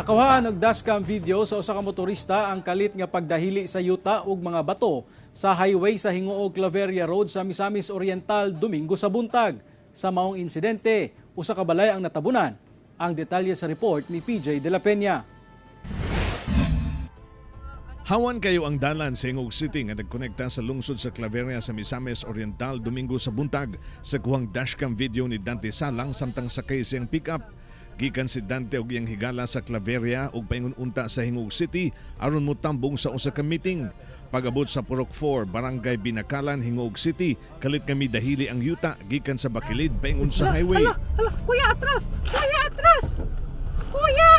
Nakuhaan og dashcam video sa usa ka motorista ang kalit nga pagdahili sa yuta ug mga bato sa highway sa Gingoog Claveria Road sa Misamis Oriental Domingo sa buntag. Sa maong insidente, usa ka balay ang natabunan. Ang detalye sa report ni PJ De La Peña. Hawan kayo ang dalan sa Gingoog City nga nagkonekta sa lungsod sa Claveria sa Misamis Oriental Domingo sa buntag sa kuhang dashcam video ni Dante Salang samtang sakay siyang pickup. Gikan si Dante og iyang higala sa Claveria ug paingon unta sa Gingoog City aron motambong sa usa ka meeting. Pag-abot sa Purok 4, Barangay Binakalan, Gingoog City, kalit nga midahili ang yuta gikan sa bakilid paingon sa highway. Hala, hala, kuya, atras! Kuya, atras! Kuya!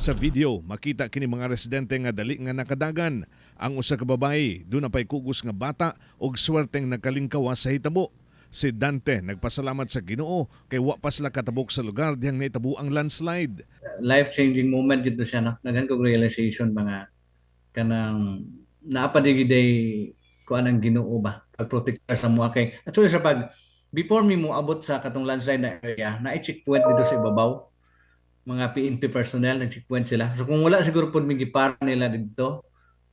Sa video, makita kini mga residente nga dali nga nakadagan. Ang usa ka babae, duna pay kugos nga bata og swerteng nakalingkawa sa hitabo. Si Dante nagpasalamat sa Ginoo kay wa pa sila katabok sa lugar dihang nahitabo ang landslide. Life-changing moment dito siya, no? Daghan kog realization mga kanang naa pa di giday kuan ang Ginoo ba pagprotektar sa mua kay actually sa pag before mi mo abot sa katong landslide na area, na checkpoint dito sa ibabaw, mga PNP personnel, nag checkpoint sila. So kung wala siguro pud mi gipara nila didto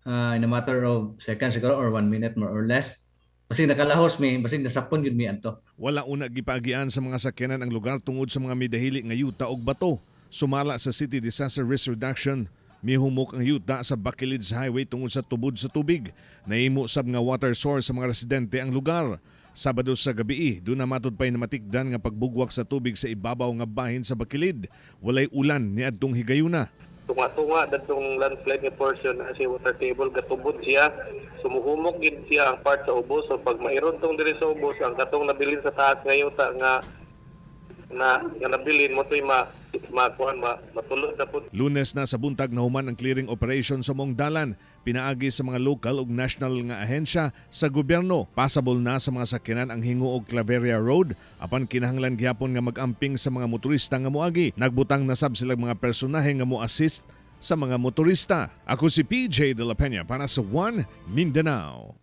in a matter of seconds siguro or 1 minute, more or less, basig nakalahos mi, basig nasapon gyud mi adto. Wala una gipaagian sa mga sakyanan ang lugar tungod sa mga midahili nga yuta og bato. Sumala sa City Disaster Risk Reduction, mihumok ang yuta sa bakilid sa highway tungod sa tubod sa tubig. Nahimo sab nga water source sa mga residente ang lugar. Sabado sa gabi, duna matud pay namatikdan nga pagbugwak sa tubig sa ibabaw nga bahin sa bakilid. Walay ulan niadtong higayuna. Tunga-tunga dadtong landslide nga portion na si water table gatubod siya, sumuhumok gid siya ang part sa ubos. So pag mairon tong diri sa ubos, ang katong nabilin sa taas nga yuta nga na nga nabilin mo to'y ma makuan ma matulod na pud. Lunes na sa buntag nahuman ang clearing operation sa maong dalan pinaagi sa mga local ug national nga ahensya sa gobyerno. Passable na sa mga sakyanan ang Gingoog Claveria Road apan kinahanglan gihapon nga mag-amping sa mga motorista nga moagi. Nagbutang na sab sila mga personahe nga mo-assist sa mga motorista. Ako si PJ De La Peña para sa One Mindanao.